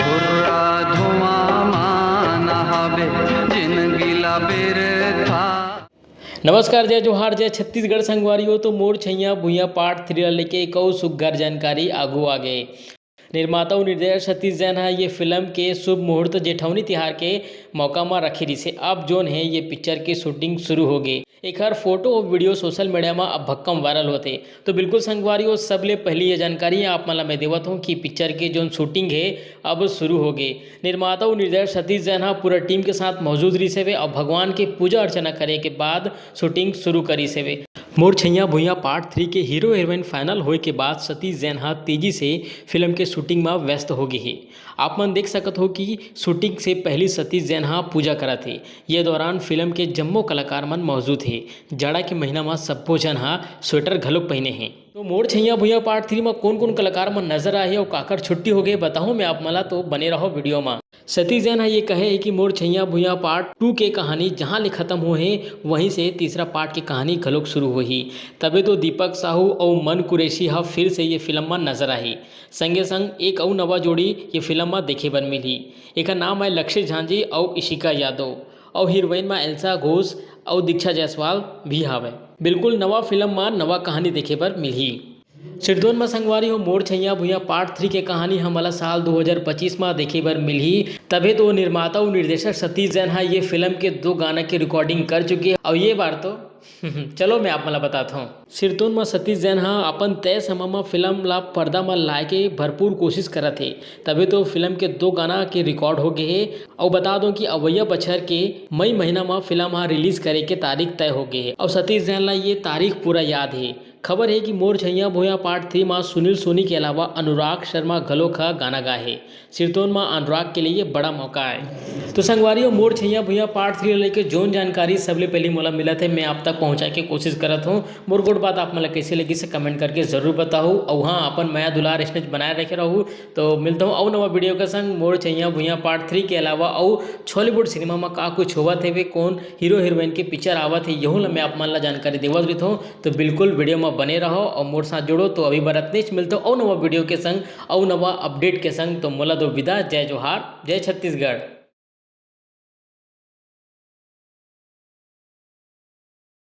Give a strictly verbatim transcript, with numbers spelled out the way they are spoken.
धुर्रा धुआं मा नहाबे जिनगी ला बिरथा। नमस्कार, जय जोहार, जय छत्तीसगढ़ संगवारी हो। तो मोर छैया भुइयां पार्ट थ्री ला लेके एक अउ सुग्घर जानकारी आगू आ गे। निर्माता अउ निर्देशक सतीश जैन ह ये फिल्म के शुभ मुहूर्त जेठौनी तिहार के मौका म रखे रिहिसे। अब जोन हे ये पिक्चर के शूटिंग शुरू हो गे। एखर फोटो अउ वीडियो सोशल मीडिया म अब भक्कम वायरल होथे। तो बिल्कुल संगवारी हो, सबले पहिली ये जानकारी आप मन ला मैं देवत हूँ कि पिक्चर के जोन शूटिंग हे अब शुरू हो गे। निर्माता अउ निर्देशक सतीश जैन ह पूरा टीम के साथ मौजूद रिहिस हवे अउ भगवान के पूजा अर्चना करे के बाद शूटिंग शुरू करिस हवे। मोर छैया भुइयां पार्ट थ्री के हीरो हीरोइन फाइनल होए के बाद सतीश जैन ह तेजी से फिल्म के शूटिंग म व्यस्त हो गे हे। आप मन देख सकत हो कि शूटिंग से पहिली सतीश जैन ह पूजा करत हे। ये दौरान फिल्म के जम्मो कलाकार मन मौजूद हे। जाड़ा के महीना म सब्बो झन ह स्वेटर घलोक पहिने हे। तो मोर छैया भुइयां पार्ट थ्री म कोन कोन कलाकार मन नजर आए हे अउ काकर छुट्टी हो गे, बताहूँ मैं आप मन ला, तो बने रहो वीडियो म। सतीश जैन ह ये कहे हे कि मोर छैया भुइयां पार्ट टू के कहानी जहाँ ले खत्म हुए हे, वहीं से तीसरा पार्ट के कहानी घलोक शुरू होही। तबे तो दीपक साहू अउ मन कुरैशी ह फिर से ये फिल्म म नजर आही। संगे संग एक अउ नवा जोड़ी ये फिल्म म देखे बर मिलही। एकर नाम है लक्षित झांझी अउ इशिका यादव, अउ हीरोइन म एल्सा घोष अउ दीक्षा जायसवाल भी हावय। बिल्कुल नवा फिल्म म नवा कहानी देखे बर मिलही। सिरदोन म संगवारी हो, मोर छैया भुइयां पार्ट थ्री के कहानी हमला साल दो हज़ार पच्चीस म देखे बर मिलही। तभे तो निर्माता अउ निर्देशक सतीश जैन ह ये फिल्म के दो गाना के रिकॉर्डिंग कर चुके हे। अउ ये बार तो चलो मैं आप मन ला बतात हूँ। सिरतोन म सतीश जैन ह अपन तय समय म फिल्म ला पर्दा म लाए के भरपूर कोशिश करत हे, तभे तो फिल्म के दो गाना के रिकॉर्ड हो गे हे। अउ बता दो कि अवइया बछर के मई महीना म फिल्म ह रिलीज करे के तारीख तय हो गे हे अउ सतीश जैन ला ये तारीख पूरा याद हे। खबर हे कि मोर छैया भुइयां पार्ट थ्री म सुनील सोनी के अलावा अनुराग शर्मा घलोक ह गाना गाए हे। सिरतोन म अनुराग के लिए ये बड़ा मौका आए। तो संगवारी हो, मोर छैया भुइयां पार्ट थ्री लेके जोन जानकारी सबले पहले मोला मिलत हे, मैं आप तक पहुंचाए के कोशिश करत हूँ। मोर गोठ बात आप मन ला कैसे लगिस कमेंट करके जरूर बताहू। अउ हाँ, अपन मया दुलार ऐसने बनाए रखे रहू। तो मिलता हूँ अउ नवा वीडियो के संग। मोर छैया भुइयां पार्ट थ्री के अलावा अउ छॉलीवुड सिनेमा म का कुछ होवत हेवे, कौन हीरो हीरोइन के पिक्चर आवत हे, यहू ला मैं आप मन ला जानकारी देवत रहिथों। तो बिल्कुल वीडियो म बने रहो अउ मोर साथ जुड़ो। तो अभी बर अतनेच, मिलता हूँ अउ नवा वीडियो के संग, अउ नवा अपडेट के संग। तो मोला दो विदा, जय जोहार, जय छत्तीसगढ़।